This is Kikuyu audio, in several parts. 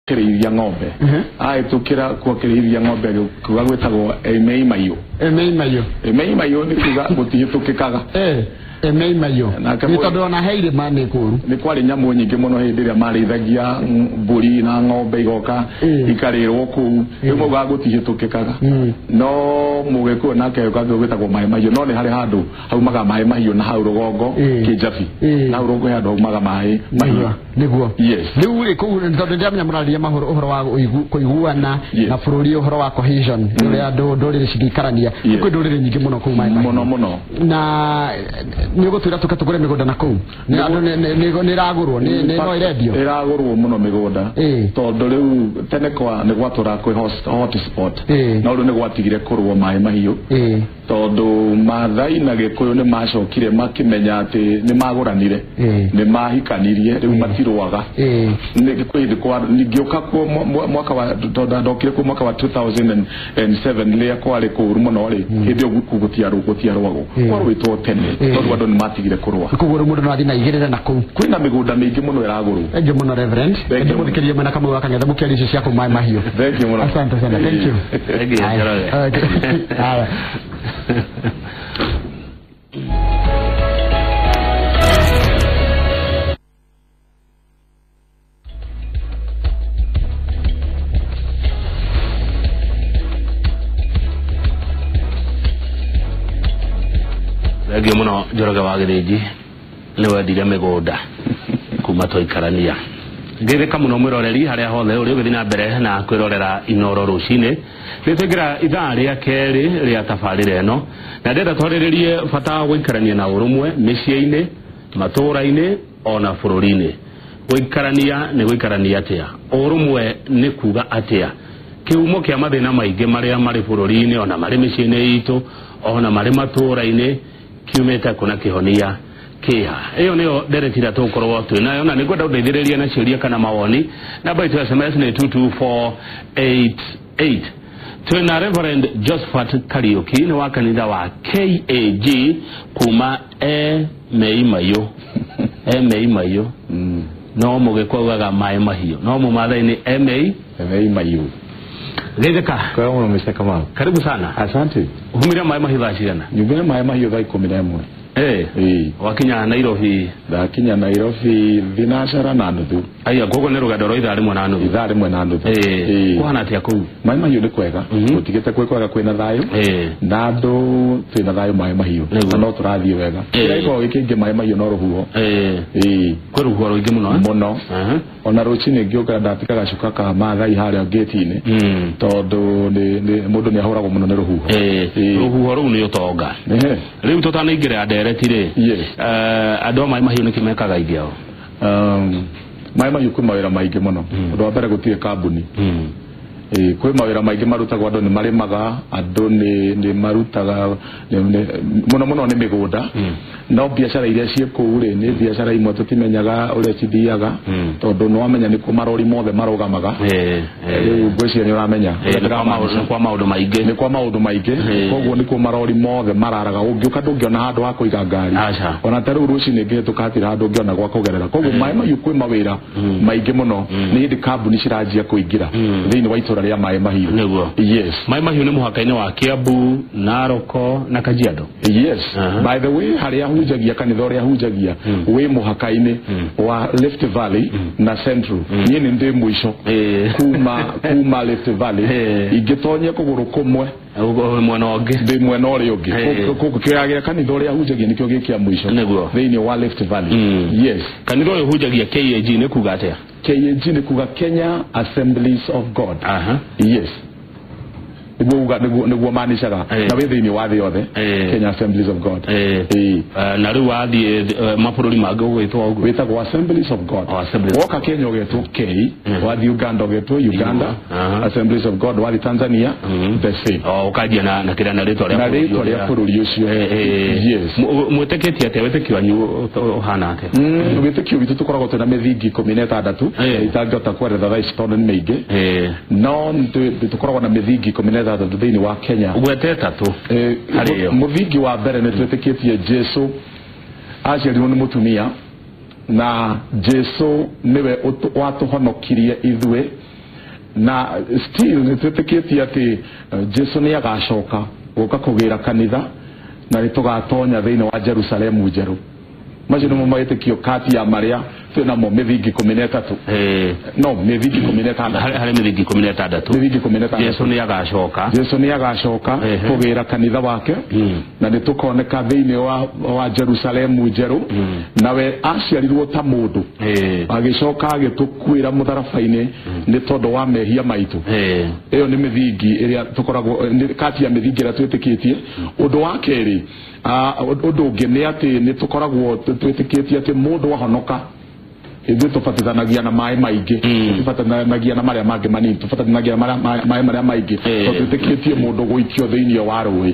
Kĩrĩithia ng'ombe, ahĩtũkĩra kuo kĩrĩithia ng'ombe, kuga gwĩtagwo Emei Mahiũ. Emei Mahiũ. Emei Mahiũ nĩ kuga gũtihĩtũkĩkaga. Emei Mahiũ. Nake nĩ tondũ ona he irĩma nĩ kũũru. Nĩ kwarĩ nyamũ nyingĩ mũno hĩndĩ ĩrĩa marĩithagia mbũri na ng'ombe, igoka ikarĩrwo kũu, rĩu maugaga gũtihĩtũkĩkaga. No mũgĩkũyũ nake agĩũka gwĩtagwo Maĩ Mahiũ, no nĩ harĩ handũ haumaga maĩ mahiũ na hau rũgongo. Kĩnjabi. Na hau rũgongo he handũ haumaga maĩ mahiũ. Nĩguo. Yes. Rĩu rĩ, kũu tondũ ndĩramenya mũrarĩria mahũro ũhoro wa kũiguana na bũrũri, ũhoro wa cohesion, ũrĩa andũ ndũrĩrĩ cingĩikarania. Kwĩ ndũrĩrĩ nyingĩ mũno kũu Maĩ Mahiũ. Mũno mũno. Na nĩ ũgũtwĩra tũke tũgũre mĩgũnda na kũu? Andũ nĩ ĩragũrwo, nĩ no ĩrendio? Ĩragũrwo mũno mĩgũnda, tondũ rĩu tene kwa nĩ gwatũra kwĩ hot spot, no rĩu nĩ gwatigire kũrwo Maĩ Mahiũ, tondũ Mathai na Gĩkũyũ nĩ macokire makĩmenya atĩ nĩ magũranire, nĩ mahikanirie, rĩu matirũaga. Nĩ kwĩ hĩndĩ kwa ngĩũka kuo mwaka wa, tondũ ndokire kuo mwaka wa 2007 rĩrĩa kwarĩ kũũru mũno rĩ, hĩndĩ ĩyo kũu gũtiarũagwo, kwarũĩtwo tene, tondũ andũ nĩ matigire kũrũa. Koguo rĩu mũndũ no athiĩ na aigĩrĩre na kũu? Kwĩna mĩgũnda mĩingĩ mũno ĩragũrwo. Thank you mũno, Reverend. Thank you. Ndĩmũthikĩrĩrie mwena Kamau wa Kang'ethe mũkĩaria icio cia kũu Maĩ Mahiũ. Thank you mũno. Asante sana, thank you. Thank you, Haya. Njoroge. Okay. Haya. Thengiũ mũno, Njoroge wa Gĩthĩnji, nĩ wendire mĩgũnda kuma twaikarania. Ngeithĩka mũno mwĩroreri harĩa hothe ũrĩ ũgĩthiĩ na mbere na kwĩrorera Inoro rũcinĩ. Nĩ twaingĩra ithaa rĩa kerĩ rĩa tabarĩra ĩno, na ndĩrenda twarĩrĩrie bata wa gũikarania na ũrũmwe mĩciĩ-inĩ, matũũra-inĩ, ona bũrũri-inĩ. Gũikarania nĩ gũikarania atĩa? Ũrũmwe nĩ kuga atĩa? Kĩhumo kĩa mathĩna maingĩ marĩa marĩ bũrũri-inĩ, ona marĩ mĩciĩ-inĩ itũ, ona marĩ matũũra-inĩ, kiumĩte kũ na kĩhonia kĩha? Ĩyo nĩyo ndereti ĩrĩa tũgũkorwo twĩ nayo, na nĩngwenda ũndeithĩrĩrie na ciũria kana mawoni. Namba itũ ya SMS nĩ 22488. Twĩna Reverend Josephat Kariuki, nĩ wa kanitha wa KAG kuma e Mei Mahiũ, e Mei Mahiũ. No mũgĩkũ augaga Maĩ Mahiũ, no mũmathai nĩ emei. Emei Mahiũ. Geithĩka. Kwa mũno, Mr. Kamau. Karibu sana. Asante. Humire Maĩ Mahiũ thaa cigana? Nyumire Maĩ Mahiũ thaa 11. Wakinya Nairobi? Ndakinya Nairobi 3:30. Aya, koguo nĩ rũgendo rwa ithaa rĩmwe na nuthu. Ithaa rĩmwe na nuthu. Kũhana atĩa kũu? Maĩ Mahiũ nĩ kwega. Gũtigĩte kwĩ kwega, kwĩna thayũ, na andũ twĩna thayũ Maĩ Mahiũ, na no tũrathiĩ wega. Kĩrĩa gĩkoragwo gĩ kĩingĩ Maĩ Mahiũ no rũhuho. Kwĩ rũhuho rũingĩ mũno, eh? Mũno. Ona rũcinĩ ngĩũka ndatiga gacuka ka Maathai harĩa ngĩti-inĩ, tondũ mũndũ nĩ ahũragwo mũno nĩ rũhuho. Rũhuho rũu nĩ ũtonga. Rĩu tũtanaingĩra ndereti rĩ, andũ a Maĩ Mahiũ nĩkĩ mekaga aingĩ ao? Maĩ Mahiũ kwĩ mawĩra maingĩ mũno. Ũndũ wa mbere, gũtirĩ kambuni. Kwĩ mawĩra maingĩ marutagwo. Andũ nĩ marĩmaga, andũ nĩ marutaga mũno mũno nĩ mĩgũnda, no biacara iria ciĩ kũu rĩ, nĩ biacara imwe tũtimenyaga ũrĩa cithiaga, tondũ nĩ wamenya nĩkuo marori mothe marũgamaga. Rĩu ngwĩciria nĩ ũramenya ũrĩa Nĩ kwa maũndũ ndĩramaanisha. Nĩ kwa maũndũ maingĩ. Nĩ kwa maũndũ maingĩ. Koguo nĩkuo marori mothe mararaga. Ũngĩũka ndũngĩona handũ ha kũiga ngari. Aca. Ona ta rĩu rũcinĩ ngĩhĩtũka hatirĩ handũ ũngĩona gwa kũgerera. Koguo Maĩ Mahiũ kwĩ mawĩra maingĩ mũno. Nĩ hĩndĩ kambuni ciranjia kũingĩra thĩinĩ wa itũra rĩa Maĩ Mahiũ. Nĩguo. Yes. Maĩ Mahiũ nĩ mũhaka-inĩ wa Kiambu, Naroko na Kajiado. Yes. By the way, harĩa hunjagia, kanitha ũrĩa hunjagia wĩ mũhaka-inĩ wa Rift Valley na Central. Niĩ nĩ ndĩ mũico kuma Rift Valley. Ingĩtonyia kũgũrũ kũmwe, Ũguo mwena ũngĩ. Ndĩ mwena ũrĩa ũngĩ. Kĩrĩa gĩa kanitha ũrĩa hunjagia nĩkĩo gĩ kĩa mũico Nĩguo. thĩinĩ wa Rift Valley. Yes. Kanitha ũyũ hunjagia KAG nĩ kuga atĩa? KAG nĩ kuga Kenya Assemblies of God. Yes, nĩguo uga nĩguo maanishaga, na wĩ thĩinĩ wa thĩ yothe. Kenya Assemblies of God. Na rĩu wathiĩ mabũrũri mangĩ ũgwĩtwo ũguo? Wĩtagwo Assemblies of God. Oh, Assemblies. Woka Kenya ũgetwo K, wathiĩ Uganda ũgetwo Uganda Assemblies of God, wathiĩ Tanzania the same. O ũkanjia na kĩrĩa na rĩtwa rĩa na bũrũri rĩtwa rĩa ũrĩa. Bũrũri ũcio. Yes. Mwĩtĩkĩtie atĩa? Wĩtĩkio wanyu ũhana atĩa? Wĩtĩkio witũ tũkoragwo twĩna mĩthingi 16. Itangĩhota kweretha thaa ici tondũ nĩ mĩingĩ, no tũkoragwo na mĩthingi 16 thĩinĩ wa Kenya. Gwete ĩtatũ harĩ ĩyo. Mũthingi wa mbere nĩ twĩtĩkĩtie Jesu aciarirwo nĩ mũtumia. Na Jesu niwe watuhonokirie ithuĩ, na still nĩ twĩtĩkĩtie atĩ Jesu nĩ agacoka gũka kũgĩra kanitha na nĩ tũgatonya thĩinĩ wa Jerusalemu njerũ. Macio nĩmo mawĩtĩkio kati ya marĩa twĩnamo mĩthingi 13. No mĩthingi 16. Harĩ mĩthingi 16. Mĩthingi 16. Jesu nĩ agacoka. Jesu nĩ agacoka kũgĩra kanitha wake na nĩ tũkoneka thĩinĩ wa Jerusalemu njerũ. Nawe aciarirwo ta mũndũ agĩcoka agĩtũkuĩra mũtharaba-inĩ nĩ tondũ wa mehia maitũ. Ĩyo nĩ mĩthingi ĩrĩa tũkoragwo kati ya mĩthingi ĩrĩa twĩtĩkĩtie. Ũndũ wa kerĩ, ũndũ ũngĩ nĩ atĩ nĩ tũkoragwo twĩtĩkĩtie atĩ mũndũ ahonoka ithuĩ tũbatithanagia na maĩ maingĩ, tũbatithanagia na marĩa mangĩ manini, tũbatithanagia na maĩ marĩa maingĩ, tondũ twĩtĩkĩtie mũndũ gũikio thĩinĩ wa rũĩ.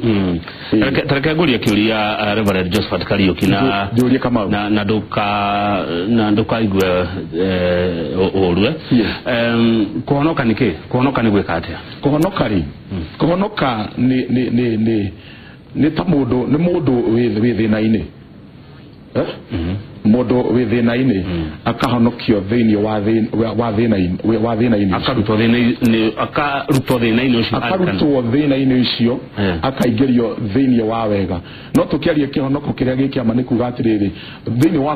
Tareke ngũrie kĩũria Reverend Josephat Kariuki na njũrie Kamau na ndũkaigue ũru. Kũhonoka nĩ kĩ? Kũhonoka nĩ gwĩka atĩa? Kũhonoka rĩ, kũhonoka nĩ ta mũndũ, nĩ mũndũ wĩ thĩna-inĩ, mũndũ wĩ thĩna-inĩ akahonokio thĩinĩ wa thĩna-inĩ, akarutwo thĩna-inĩ ũcio, akarutwo thĩna-inĩ ũcio akaingĩrio thĩinĩ wa wega. No tũkĩarie kĩhonoko kĩrĩa gĩ kĩama nĩ kuga atĩrĩrĩ, thĩinĩ wa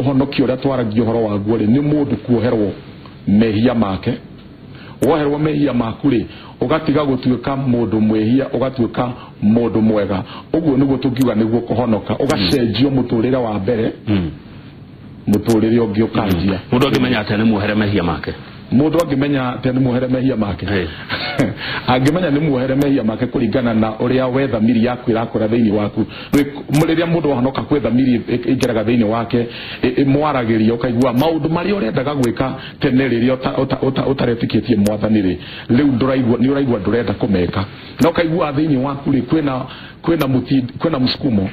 ũhonokio ũrĩa twaragia ũhoro waguo rĩ, nĩ mũndũ kuoherwo mehia make. Woherwo mehia maku rĩ, ũgatiga gũtuĩka mũndũ mwĩhia, ũgatuĩka mũndũ mwega. Ũguo nĩguo tũngiuga nĩguo kũhonoka, ũgacenjio mũtũrĩre wa mbere, mũtũrĩre ũngĩ ũkanjia. Mũndũ angĩmenya atĩa nĩ muohere mehia make? Mũndũ angĩmenya atĩa nĩ muohere mehia make? Angĩmenya nĩ muohere mehia make kũringana na ũrĩa we thamiri yaku ĩrakũra thĩinĩ waku. Rĩrĩa mũndũ ahonoka kwĩ thamiri ĩingĩraga thĩinĩ wake, ĩmwaragĩria, ũkaigua maũndũ marĩa ũrendaga gwĩka tene rĩrĩa ũtaretĩkĩtie mwathani rĩ, rĩu nĩ ũraigua ndũrenda kũmeka, na ũkaigua thĩinĩ waku rĩ kwĩna mũsukumo,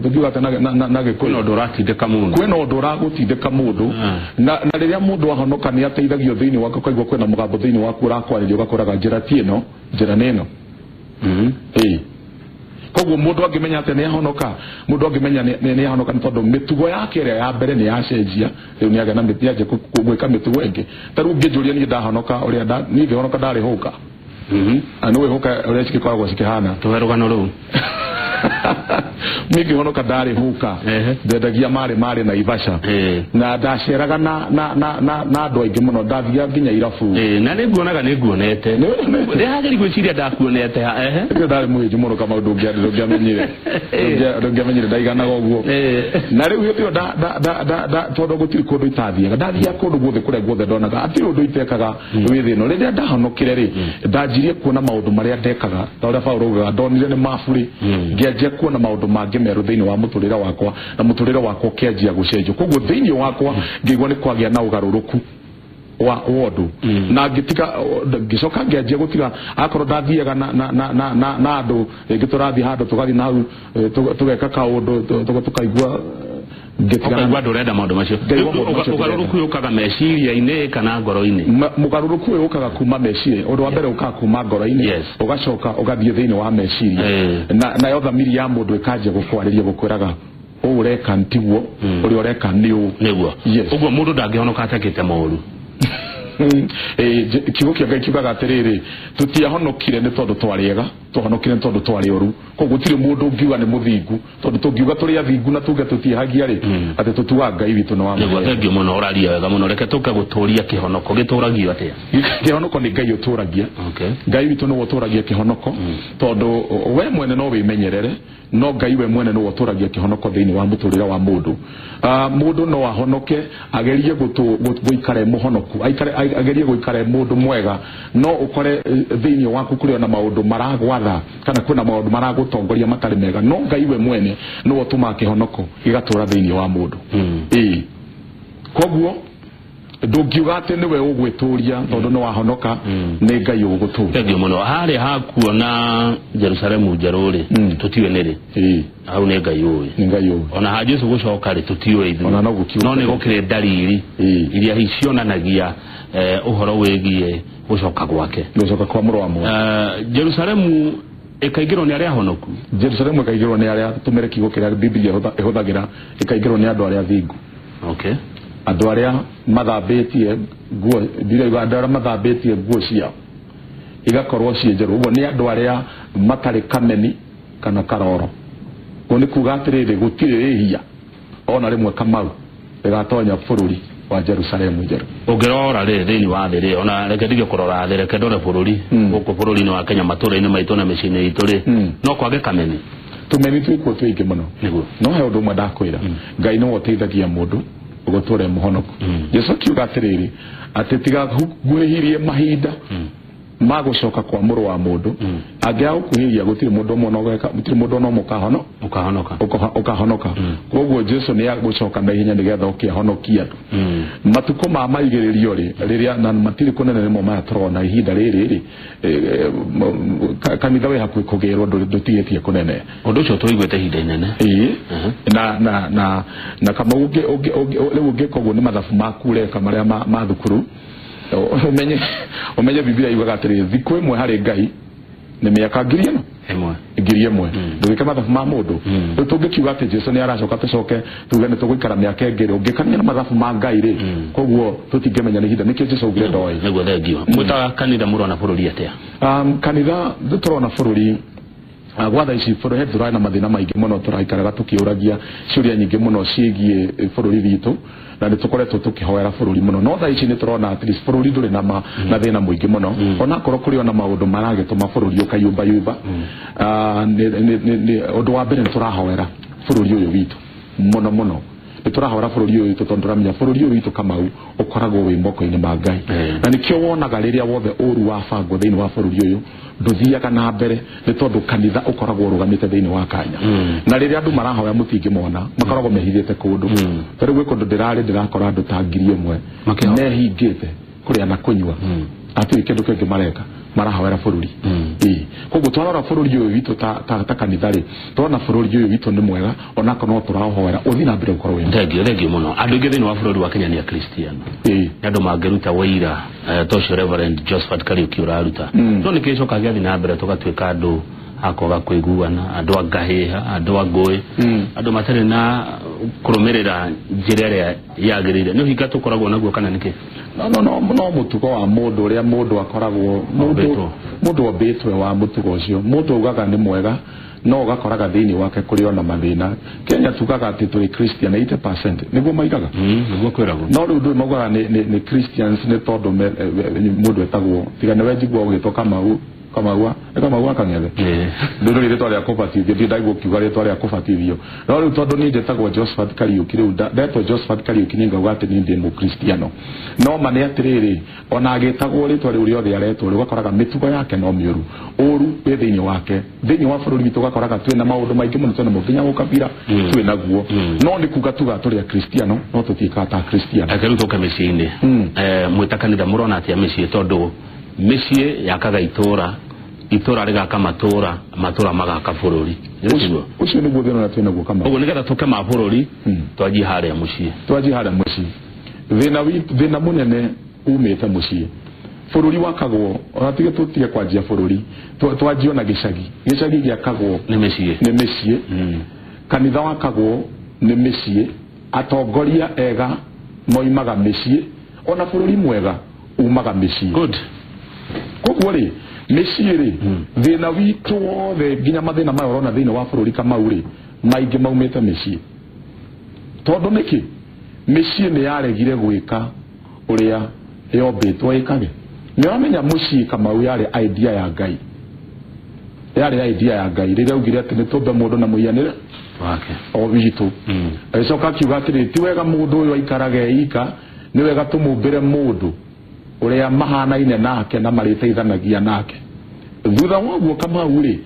tũngiuga atĩ na Gĩkũyũ kwĩna ũndũ ũratindĩka mũndũ, kwĩna ũndũ ũragũtindĩka mũndũ. Na rĩrĩa mũndũ ahonoka nĩ ateithagio thĩinĩ wake, ũkaigua kwĩna mũgambo thĩinĩ waku ũrakwarĩria, ũgakoraga njĩra ti ĩno, njĩra nĩ ĩno. Koguo mũndũ angĩmenya atĩ nĩ ahonoka, mũndũ angĩmenya nĩ ahonoka nĩ tondũ mĩtugo yake ĩrĩa ya mbere nĩ yacenjia, rĩu nĩ agĩa na nĩanjia gwĩka mĩtugo ĩngĩ. Ta rĩu ũngĩnjũria niĩ ndahonoka ũrĩa niĩ ngĩhonoka ndarĩ hũka, na nĩũĩ hũka ũrĩa cigĩkoragwo cikĩhana. Tũhe rũgano rũu. Niĩ ngĩhonoka ndarĩ hũka, ndendagia marĩ Naivasha, na ndaceraga na andũ aingĩ mũno, ndathiaga nginya irabu. Na nĩ nguonaga, nĩ nguonete, ndĩrageri gwĩciria ndakuonete. Rĩu ndarĩ mũhĩnju mũno Kamau, ndũngĩamenyire ndaiganaga ũguo. Na rĩu hĩndĩ ĩyo tondũ gũtirĩ kũndũ itathiaga, ndathiaga kũndũ guothe kũrĩa guothe ndonaga hatirĩ ũndũ itekaga wĩ thĩ ĩno. Rĩrĩa ndahonokire rĩ, ndanjirie kuona maũndũ marĩa ndekaga, ta ũrĩa Paũlũ augaga ndonire nĩ maburĩ, ngĩanjia kuona maũndũ mangĩ merũ thĩinĩ wa mũtũrĩre wakwa, na mũtũrĩre wakwa ũkĩanjia gũcenjio. Koguo thĩinĩ wakwa ngĩigua nĩ kwagĩa na ũgarũrũku wa ũndũ, na ngĩtiga, ngĩcoka ngĩanjia gũtiga. Akorwo ndathiaga na andũ rĩngĩ tũrathiĩ handũ tũgathiĩ na hau tũgeka kaũndũ tũkaigua ũkaigua ndũrenda maũndũ macio. Ũgarũrũku ũyũ ũkaga meciria-inĩ kana ngoro-inĩ? Mũgarũrũku ũyũ ũkaga kuma meciria. Ũndũ wa mbere ũkaga kuma ngoro-inĩ, ũgacoka ũgathiĩ thĩinĩ wa meciria, nayo thamiri ya mũndũ ĩkanjia gũkwarĩria, gũkwĩraga ũũ ũreka tiguo, ũrĩa ũreka nĩ ũũ. Nĩguo. Ũguo mũndũ ndangĩhonoka atekĩte maũru. Kiugo kĩa Ngai kiugaga atĩrĩrĩ, tũtiahonokire nĩ tondũ twarĩ ega, twahonokire nĩ tondũ twarĩ oru. Koguo gũtirĩ mũndũ ũngiuga nĩ mũthingu, tondũ tũngiuga tũrĩ athingu na tuge tũtiĩhagia rĩ, atĩ tũtuaga Ngai witũ nĩ wa Nĩguo. Thengiũ mũno, ũraria wega mũno. Reke tũke gũtũria kĩhonoko. Gĩtũragio atĩa? Kĩhonoko nĩ Ngai ũtũragia. Ngai witũ nĩwe ũtũragia kĩhonoko, tondũ we mwene no wĩmenyerere, no Ngai we mwene nĩwe ũtũragia kĩhonoko thĩinĩ wa mũtũrĩre wa mũndũ. Mũndũ no ahonoke agerie gũikara mũhonoku, agerie gũikara mũndũ mwega, no ũkore thĩinĩ waku kũrĩ ona maũndũ maragwatha kana kwĩna maũndũ maragũtongoria matarĩ mega, no Ngai we mwene nĩwe ũtũmaga kĩhonoko gĩgatũra thĩinĩ wa mũndũ. Koguo ndũngiuga atĩ nĩwe ũgwĩtũria tondũ nĩ wahonoka, nĩ Ngai ũgũgũtũria. Thengiũ mũno. Harĩa hakuona Jerusalemu njerũ rĩ, tũtiũĩ nĩ rĩ, hau nĩ Ngai ũĩ. Nĩ Ngai ũĩ. Ona ha Jesu gũcoka rĩ, tũtiũĩ ithuĩ. No nĩ gũkĩrĩ ndariri iria hihi cionanagia ũhoro wĩgiĩ gũcoka gwake, gũcoka kwa mũrũ wa mũndũ. Jerusalemu ĩkaingĩrwo nĩ arĩa ahonoku. Jerusalemu ĩkaingĩrwo nĩ arĩa, tũmĩre kiugo kĩrĩa Biblia ĩhũthagĩra, ĩkaingĩrwo nĩ andũ arĩa athingu. Okay. Andũ arĩa mathambĩtie nguo, ndirauga andũ arĩa mathambĩtie nguo ciao igakorwo ciĩ njerũ. Ũguo nĩ andũ arĩa matarĩ kameni kana karoro. Ũguo nĩ kuga atĩrĩrĩ, gũtirĩ rĩhia ona rĩmwe Kamau rĩgatonya bũrũri wa Jerusalemu njerũ. Ũngĩrora rĩ thĩinĩ wa thĩ rĩ, ona reke ndige kũrora thĩ, reke ndore bũrũri gũkũ bũrũri-inĩ wa Kenya, matũũra-inĩ maitũ na mĩciĩ-inĩ itũ rĩ, no kwage kameni. Tũmeni twĩkuo tũingĩ mũno. Nĩguo. No he ũndũ ũmwe ndakwĩra, Ngai nĩwe ũteithagia mũndũ ũgũtũra mũhonoku. Jesu akiuga atĩrĩrĩ, atĩ tiga nguhĩhirie mahinda ma gũcoka kwa mũrũ wa mũndũ, angĩaga gũkuhĩhia gũtirĩ mũndũ ũmwe gũtirĩ mũndũ ona ũmwe ũkahonoka. Ũkahonoka. Koguo Jesu nĩ agũcoka na ihenya nĩgetha oke ahonokie andũ. Matukũ ma maigĩrĩrio rĩ, rĩrĩa na matirĩ kũnene nĩmo maya tũrona ihinda rĩrĩ rĩ, kanitha wĩ hakuhĩ kũgĩrwo, ndũtigĩtie kũnene. Ũndũ ũcio tũiguĩte ihinda inene. Ĩĩ. Na Kamau rĩu ũngĩka ũguo nĩ mathabu maku ũreka marĩa ma thukuru. Ũmenye Biblia yugaga atĩrĩrĩ, thikũ ĩmwe harĩ Ngai nĩ mĩaka ngiri ĩno ĩmwe. Ngiri ĩmwe. Ndũgĩke mathabu ma mũndũ. Rĩu tũngĩkiuga atĩ Jesu nĩ aracoka tũcoke tuge nĩ tũgũikara mĩaka ĩngĩ rĩ, ũngĩkania na mathabu ma Ngai rĩ, koguo tũtingĩmenya nĩ ihinda. Nĩkĩo Jesu augire ndoĩ. Nĩguo, thengio. Mwĩtaga kanitha mũrona bũrũri atĩa? Kanitha tũrona bũrũri gwa thaa ici bũrũri tũrarĩ na mathĩna maingĩ mũno, tũraikaraga tũkĩũragia ciũria nyingĩ mũno ciĩgiĩ bũrũri witũ, na nĩ tũkoretwo tũkĩhoera bũrũri mũno. No thaa ici nĩ tũrona at least bũrũri ndũrĩ na thĩna mũingĩ mũno, onakorwo kũrĩ ona maũndũ maragĩtũma bũrũri ũkayumbayumba. Ũndũ wa mbere nĩ tũrahoera bũrũri ũyũ witũ mũno mũno. Nĩ tũrahoera bũrũri ũyũ witũ tondũ tũramenya bũrũri ũyũ witũ Kamau ũkoragwo wĩ moko-inĩ ma Ngai. Na nĩkĩo wonaga rĩrĩa wothe ũru wabangwo thĩinĩ wa bũrũri ũyũ ndũthiaga na mbere, nĩ tondũ kanitha ũkoragwo ũrũgamĩte thĩinĩ wa kanya. Na rĩrĩa andũ marahoya mũtingĩmona, makoragwo mehithĩte kũndũ. Ta rĩu gwĩ kũndũ ndĩrarĩ ndĩrakora andũ ta 1000 mehingĩte kũrĩa na kũnyua, hatirĩ kĩndũ kĩngĩ mareka, marahoera bũrũri. Koguo twarora bũrũri ũyũ witũ ta kanitha rĩ, tũrona bũrũri ũyũ witũ nĩ mwega, onakorwo no tũraũhoera ũthiĩ na mbere gũkorwo wĩ mwega. Thengio, thengio mũno. Andũ aingĩ thĩinĩ wa bũrũri wa Kenya nĩ Akristiano. Nĩ andũ mangĩruta wĩira ta ũcio Reverend Josephat Kariuki ũraruta. No nĩkĩ gĩcokaga gĩathiĩ na mbere tũgatuĩka andũ a kwaga kũiguana, andũ a ngahĩha, andũ a ngũĩ, andũ matarĩ na kũrũmĩrĩra njĩra ĩrĩa yagĩrĩire? Nĩ ũhinga tũkoragwo naguo kana nĩkĩ? No mũtugo wa mũndũ ũrĩa mũndũ akoragwo mũndũ ombĩtwe wa mũtugo ũcio. Mũndũ augaga nĩ mwega, no ũgakoraga thĩinĩ wake kũrĩ ona mathĩna. Kenya tugaga atĩ tũrĩ Christian 80%, nĩguo maigaga. Nĩguo kwĩragwo. No rĩu ndũĩ maugaga nĩ Christians nĩ tondũ mũndũ etagwo, tiga nĩwe njigua ũgĩtwo Kamau, Kamaua, nĩ Kamau wa Kang'ethe. Ndũĩ rĩtwa rĩa kũbatithio, ndirĩ ndaigua ũkiuga rĩtwa rĩa kũbatithio. No rĩu tondũ niĩ njĩtagwo Josephat Kariuki, rĩu ndetwo Josephat Kariuki niĩ ngauga atĩ niĩ ndĩ Mũkristiano. No ma nĩ atĩrĩrĩ, ona agĩtagwo rĩtwa rĩu rĩothe aretwo rĩ, ũgakoraga mĩtugo yake no mĩũru, ũru wĩ thĩinĩ wake. Thĩinĩ wa bũrũri witũ ũgakoraga twĩna maũndũ maingĩ mũno, twĩna nginya ũkabira twĩ naguo. No nĩ kuga tuga tũrĩ Akristiano, no tũtiĩkaga ta Akristiano. Reke rĩu tũke mĩciĩ-inĩ. Mwĩta kanitha mũrona atĩa mĩciĩ? Tondũ mĩciĩ yakaga itũra, itũra rĩgaka matũra, matũra magaka bũrũri. Ũcio nĩguo thĩna ũrĩa twĩnaguo Kamau. Ũguo nĩgetha tũke ma bũrũri twanjie harĩa mũciĩ. Twanjie harĩa mũciĩ. Thĩna mũnene umĩte mũciĩ. Bũrũri wakagwo, ona tige tũtige kwanjia bũrũri, twanjie ona gĩcagi. Gĩcagi gĩakagwo nĩ mĩciĩ. Nĩ mĩciĩ. Kanitha wakagwo nĩ mĩciĩ. Atongoria ega moimaga mĩciĩ, ona bũrũri mwega umaga mĩciĩ. Good. Koguo rĩ, mĩciĩ rĩ, thĩna witũ wothe nginya mathĩna maya ũrona thĩinĩ wa bũrũri Kamau rĩ, maingĩ maumĩte mĩciĩ. Tondũ nĩkĩ? Mĩciĩ nĩ yaregire gwĩka ũrĩa yombĩtwo ĩkage. Nĩ wamenya mũciĩ Kamau yarĩ idea ya Ngai. Yarĩ idea ya Ngai rĩrĩa augire atĩ nĩ tũmbe mũndũ na mũhianĩre wake o witũ. Agĩcoka akiuga atĩrĩ, ti wega mũndũ ũyũ aikarage ika, nĩ wega tũmũmbĩre mũndũ ũrĩa mahanaine nake na marĩteithanagia nake. Thutha wa ũguo Kamau rĩ,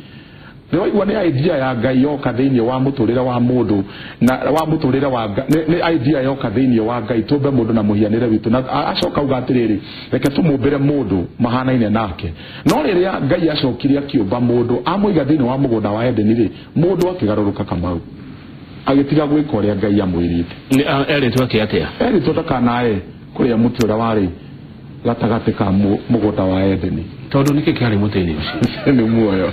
nĩ waigua nĩ idea ya Ngai yoka thĩinĩ wa mũtũrĩre wa mũndũ na wa mũtũrĩre wa nĩ idea yoka thĩinĩ wa Ngai tũmbe mũndũ na mũhianĩre witũ. Na acoka auga atĩrĩrĩ, reke tũmũmbĩre mũndũ mahanaine nake. No rĩrĩa Ngai acokire akĩũmba mũndũ amũiga thĩinĩ wa mũgũnda wa Edeni rĩ, mũndũ akĩgarũrũka Kamau, agĩtiga gwĩka ũrĩa Ngai amwĩrĩte. Erĩtwo ake atĩa? Erĩtwo ndakanae kũrĩa mũtĩ ũrĩa warĩ gatagatĩ ka mũgũnda wa Edeni. Tondũ nĩkĩ kĩarĩ mũtĩ-inĩ ũcio? Nĩ muoyo.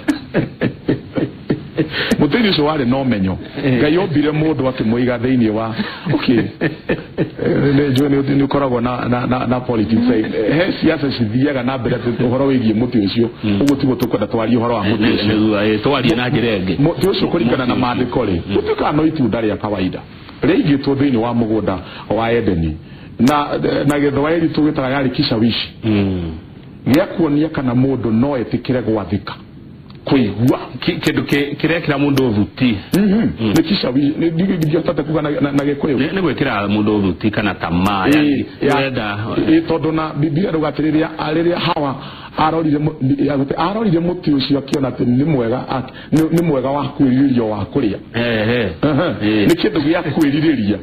Mũtĩ-inĩ ũcio warĩ na ũmenyo. Ngai ombire mũndũ akĩmũiga thĩinĩ wa okay. Nĩ njũĩ nĩ ũkoragwo na politics. He siasa cithiaga na mbere ũhoro wĩgiĩ mũtĩ ũcio. Ũguo tiguo tũkwenda twarie ũhoro wa mũtĩ ũcio. Twarie na njĩra ĩngĩ. Mũtĩ ũcio kũringana na maandĩko rĩ, gũtuĩkaga no itunda rĩa kawaida rĩaigĩtwo thĩinĩ wa mũgũnda wa Edeni na Gĩthwaĩri tũgĩtaga yarĩ kishawishi gĩa kuonia kana mũndũ no etĩkĩre gwathĩka kũigua kĩndũ kĩrekĩra mũndũ thuti. Nĩ kishawishi ndingĩhota kuga na Gĩkũyũ. Nĩ gwĩkĩra mũndũ thuti kana tamaa ũrenda. Tondũ na Biblia ĩrauga atĩ rĩrĩa Hawa arorire mũtĩ ũcio akĩona atĩ nĩ mwega wa kwĩrirĩria wa kũrĩa. Nĩ kĩndũ gĩa kwĩrirĩria.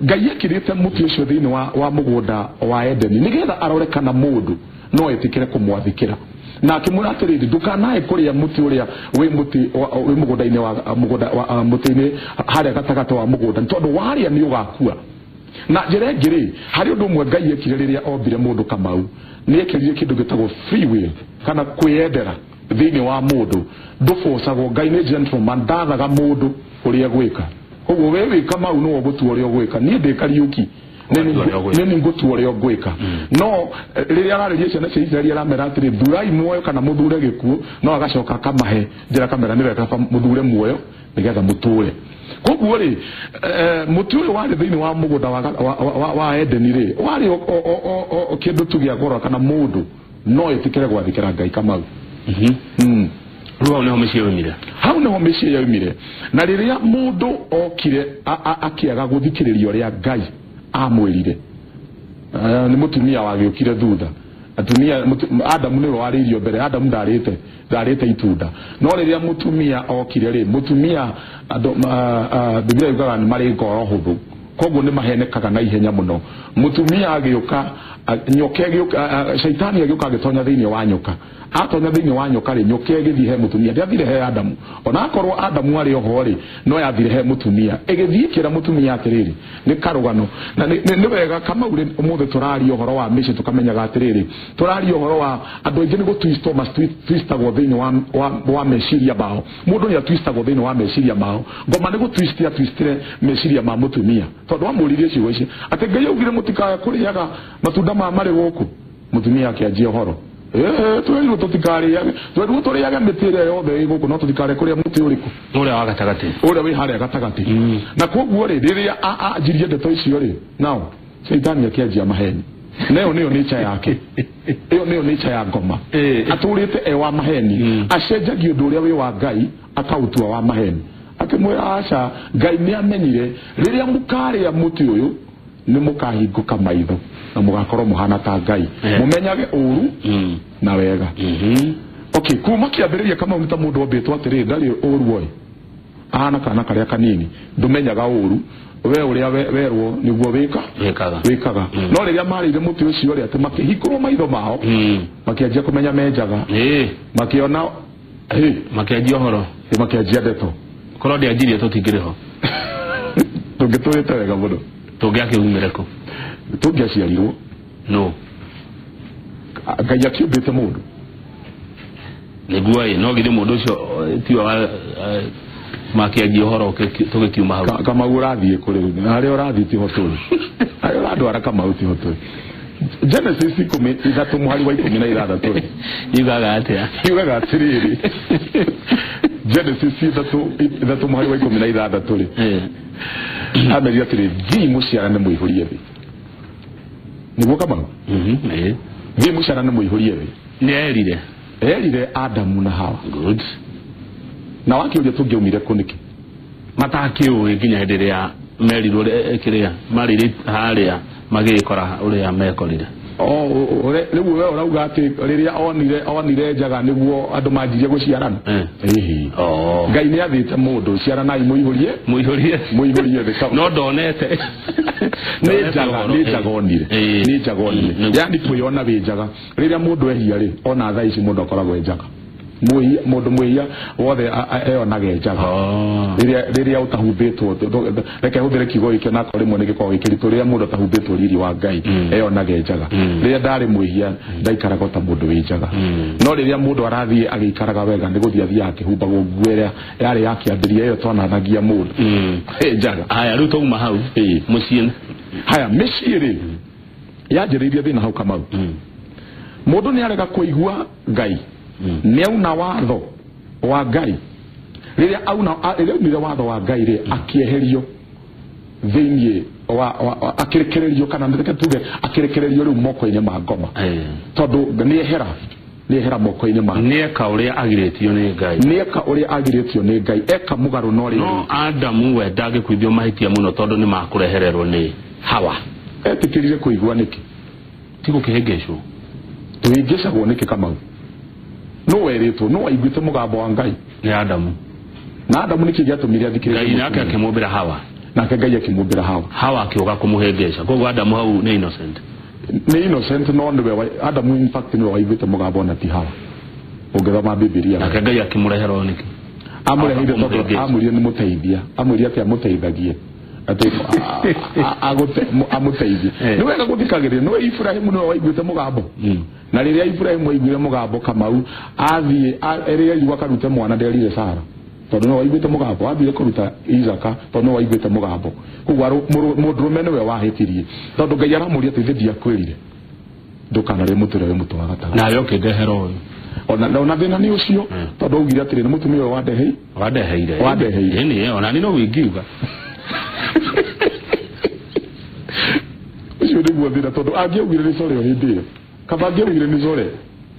Ngai ekĩrĩte mũtĩ ũcio thĩinĩ wa mũgũnda wa Edeni nĩgetha arore kana mũndũ no etĩkĩre kũmwathĩkĩra. Na akĩmwĩra atĩrĩrĩ, ndũkanae kũrĩa mũtĩ ũrĩa wĩ mũtĩ wĩ mũgũnda-inĩ wa mũgũnda wa mũtĩ-inĩ harĩa gatagatĩ wa mũgũnda, tondũ warĩa nĩ ũgakua. Na njĩra ĩngĩ rĩ, harĩ ũndũ ũmwe Ngai ekire rĩrĩa ombire mũndũ Kamau, nĩ ekĩrire kĩndũ gĩtagwo free will kana kwĩyendera thĩinĩ wa mũndũ. Ndũbocagwo. Ngai nĩ gentleman, ndathaga mũndũ ũrĩa egwĩka. Koguo we wĩ Kamau nĩwe ũgũtua ũrĩa ũgwĩka, niĩ ndĩ Kariũki nĩ ngũtua ũrĩa ngwĩka. No rĩrĩa ararĩria ciana cia Isiraeli aramera atĩrĩ, thurai muoyo kana mũthure gĩkuũ, no agacoka akamahe njĩra akamera nĩ wega mũthure muoyo nĩgetha mũtũre. Koguo rĩ, mũtĩ ũyũ warĩ thĩinĩ wa mũgũnda wa Edeni rĩ, warĩ kĩndũ tu gĩa kũrora kana mũndũ no etĩkĩre gwathĩkĩra Ngai Kamau. Rĩu hau nĩho mĩciĩ yoimire. Hau nĩho mĩciĩ yoimire. Na rĩrĩa mũndũ okire akĩaga gũthikĩrĩria ũrĩa Ngai amwĩrire, nĩ mũtumia wagĩũkire thutha. Atumia Adamu nĩwe warĩirio mbere. Adamu ndarĩte itunda. No rĩrĩa mũtumia okire rĩ, mũtumia Biblia yugaga nĩ marĩ ngoro hũthũ, koguo nĩ mahenekaga na ihenya mũno. Mũtumia agĩũka, nyoka ĩgĩũka, shaitani agĩũka agĩtonya thĩinĩ wa nyoka. Atonya thĩinĩ wa nyoka rĩ, nyoka ĩgĩthiĩ he mũtumia. Ndĩathire he Adamu. Ona akorwo Adamu arĩ oho rĩ, no yathire he mũtumia. Ĩgĩthiĩ ĩkĩra mũtumia atĩrĩrĩ, nĩ karũgano. Na nĩ wega Kamau rĩ, ũmũthĩ tũraria ũhoro wa mĩciĩ tũkamenyaga atĩrĩrĩ, tũraria ũhoro wa andũ aingĩ nĩ gũtwistwo twistagwo thĩinĩ wa meciria mao. Mũndũ nĩ atwistagwo thĩinĩ wa meciria mao. Ngoma nĩ gũtwistia atwistire meciria ma mũtumia. Tondũ amũririe ciugo ici atĩ Ngai augire mũtikae kũrĩaga matunda ma marĩ gũkũ. Mũtumia akĩanjia ũhoro, twerirwo tũtikarĩage, twerirwo tũrĩage mĩtĩ ĩrĩa yothe ĩ gũkũ, no tũtikarĩe kũrĩa mũtĩ ũrĩkũ? Ũrĩa wa gatagatĩ. Ũrĩa wĩ harĩa gatagatĩ. Na koguo rĩ, rĩrĩa anjirie ndeto icio rĩ, nao Shaitani akĩanjia maheni. Na ĩyo nĩyo nature yake. Ĩyo nĩyo nature ya ngoma. Atũrĩte e wa maheni. Acenjagia ũndũ ũrĩa wĩ wa Ngai akautua wa maheni. Akĩmwĩra aca, Ngai nĩ amenyire rĩrĩa mũkarĩa mũtĩ ũyũ nĩ mũkahingũka maitho na mũgakorwo mũhana ta Ngai, mũmenyage ũru na wega. Okay, kuma kĩambĩrĩria Kamau nĩ ta mũndũ ombĩtwo atĩrĩrĩ, ndarĩ ũru oĩ, ahana kana karĩa kanini, ndũmenyaga ũru, we ũrĩa werwo nĩguo wĩkaga. No rĩrĩa marĩire mũtĩ ũcio rĩ, atĩ makĩhingũrwo maitho mao, makĩanjia kũmenya menjaga, makĩona makĩanjia ũhoro, makĩanjia ndeto. Korwo ndĩanjirie tũtingĩrĩ ho. Tũngĩtũrĩte wega mũno. Tũngĩakĩumire kũ? Tũngĩaciarirwo. No. Ngai akĩũmbĩte mũndũ. Nĩguo ĩ, no githĩ mũndũ ũcio tiwe wa makĩanjia ũhoro tũgĩkiuma hau. Kamau ũrathiĩ kũ rĩu? Harĩa ũrathiĩ tiho tũrĩ. Harĩa ũrandwara Kamau tiho tũrĩ. Genesis 13 mũhari wa 16 rĩ. Yugaga atĩa? Yugaga atĩrĩrĩ. Genesis 3 mũhari wa 16 rĩ. Amerire atĩrĩ, thiĩ mũciarane mũihũrie thĩ. Nĩguo Kamau? Thiĩ mũciarane mũihũrie thĩ. Nĩ erire. Erire Adamu na Hawa. Good. Na wakĩũria tũngĩaumire kũ nĩkĩ? Matakĩũĩ nginya hĩndĩ ĩrĩa merirwo kĩrĩa marĩire harĩa magĩkora ũrĩa mekorire. Rĩu we ũrauga atĩ rĩrĩa onire njaga nĩguo andũ manjirie gũciarana. Ngai nĩ athĩte mũndũ ciaranai mũihũrie thĩ. No ndonete. Nĩ njaga onire. Nĩ njaga onire. Yaani kwĩyona wĩ njaga. Rĩrĩa mũndũ ehia rĩ, ona thaa ici mũndũ akoragwo e njaga. Mũndũ mwĩhia wothe eyonage njaga. Rĩrĩa ũtahumbĩtwo, reke hũthĩre kiugo gĩkĩ onakorwo rĩmwe nĩ gĩkoragwo gĩkĩritũ, rĩrĩa mũndũ atahumbĩtwo riri wa Ngai eyonage njaga. Rĩrĩa ndarĩ mwĩhia ndaikaraga ta mũndũ wĩ njaga. No rĩrĩa mũndũ arathiĩ agĩikaraga wega nĩ gũthiĩ athiaga akĩhumbagwo nguo ĩrĩa yarĩ ya kĩambĩrĩria ĩyo twananagia mũndũ njaga. Haya rĩu twauma hau mũciĩ. Haya mĩciĩ rĩ yanjĩrĩirie thĩna hau Kamau. Mũndũ nĩ arega kũigua Ngai, nĩ auna watho wa Ngai. Rĩrĩa aunire watho wa Ngai rĩ, akĩeherio thĩinĩ wa akĩrekererio, kana reke tuge akĩrekererio rĩu moko-inĩ ma ngoma, tondũ nĩehera moko-inĩ ma nĩeka ũrĩa agirĩtio nĩ Ngai, nĩeka ũrĩa agirĩtio nĩ Ngai, eka mũgarũ no rĩrĩ. No Adamu we ndangĩkuithio mahĩtia mũno tondũ nĩ makũrehererwo nĩ Hawa. Etĩkĩrire kũigua nĩkĩ? Ti gũkĩhĩngĩcwo. Tũhĩngĩcagwo nĩkĩ Kamau? No werĩtwo, no waiguĩte mũgambo wa Ngai. Nĩ Adamu. Na Adamu nĩkĩ gĩatũmire athikĩrĩrie? Ngai nake akĩmũmbĩra Hawa. Nake Ngai akĩmũmbĩra Hawa. Hawa akĩũka kũmũhĩngĩca. Koguo Adamu hau nĩ innocent. Nĩ innocent, no nĩwe Adamu in fact nĩwe waiguĩte mũgambo na ti Hawa. Ũngĩthoma Bibilia. Nake Ngai akĩmũrehera o nĩkĩ? Amũreheire tondũ amwĩrire nĩ mũteithia. Amwĩrire atĩ amũteithagie. Atĩ amũteithie. Nĩ wega gũthikagĩrĩria. Nĩwe Ibrahimu nĩwe waiguĩte mũgambo. Na rĩrĩa Ibrahimu aiguire mũgambo Kamau, athiĩ rĩrĩa aigua akarute mwana nderire Sara, tondũ nĩwe waiguĩte mũgambo. Athire kũruta Isaka tondũ nĩwe waiguĩte mũgambo. Koguo mũndũrũme nĩwe wahĩtirie, tondũ Ngai aramũria atĩ ithe ndiakwĩrire ndũkanarĩe mũtĩ ũrĩa wĩ mũtĩ wa gatagatĩ. Nawe ũkĩndehera ũyũ. Ona thĩna nĩ ũcio, tondũ augire atĩrĩ nĩ mũtumia ũyũ wandeheire. Wandeheire. Ĩni, ona niĩ no ingiuga. Ũcio nĩguo thĩna, tondũ angĩaugire nĩ core o hĩndĩ ĩyo. Kaba angĩaugire nĩ core.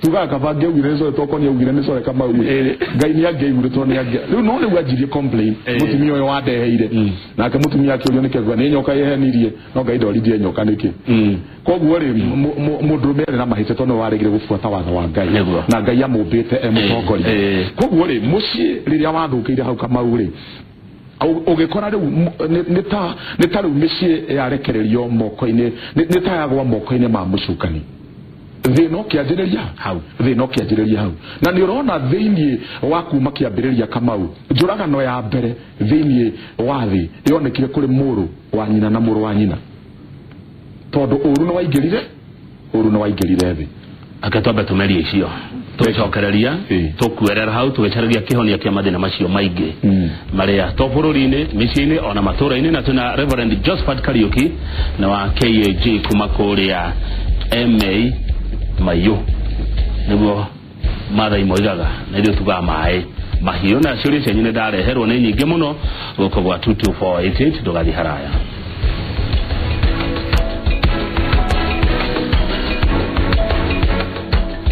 Tugaga kaba angĩaugire nĩ core, tokorwo nĩ augire nĩ core Kamau. Ngai nĩ angĩaiguire tondũ nĩ angĩa. Rĩu no rĩu anjirie complain, mũtumia ũyũ wandeheire. Nake mũtumia akĩũrio nĩkĩ, akiuga nĩ nyoka yehenirie, no Ngai ndoririe nyoka nĩkĩ. Koguo rĩ, mũndũrũme arĩ na mahĩtia tondũ nĩwe waregire gũbuata watho wa Ngai. Na Ngai amũmbĩte e mũtongoria. Koguo rĩ, mũciĩ rĩrĩa wathũkĩire hau Kamau rĩ, ũgĩkora rĩu nĩ ta rĩu mĩciĩ yarekererio moko-inĩ, nĩ ta yagwa moko-inĩ ma mũcukani. Thĩna ũkĩanjĩrĩria hau. Thĩna ũkĩanjĩrĩria hau. Na nĩ ũrona thĩinĩ wa kuma kĩambĩrĩria Kamau, njũragano ya mbere thĩinĩ wa thĩ yonekire kũrĩ mũrũ wa nyina na mũrũ wa nyina, tondũ ũru nĩ waingĩrire, ũru nĩ waingĩrire thĩ. Ake twambe tũmerie icio tũgĩcokereria tũkuerera hau tũgĩcaragia kĩhonia kĩa mathĩna macio maingĩ marĩa to bũrũri-inĩ, mĩciĩ-inĩ ona matũũra-inĩ. Na twĩna Reverend Josephat Kariuki na wa KAG kuma kũrĩa MA Maiyũ, nĩguo Maathai moigaga, na ithuĩ tugaga maĩ mahiũ. Na ciũria cianyu nĩ ndareherwo nĩ nyingĩ mũno gũkũ gwa 22488, ndũgathiĩ haraya.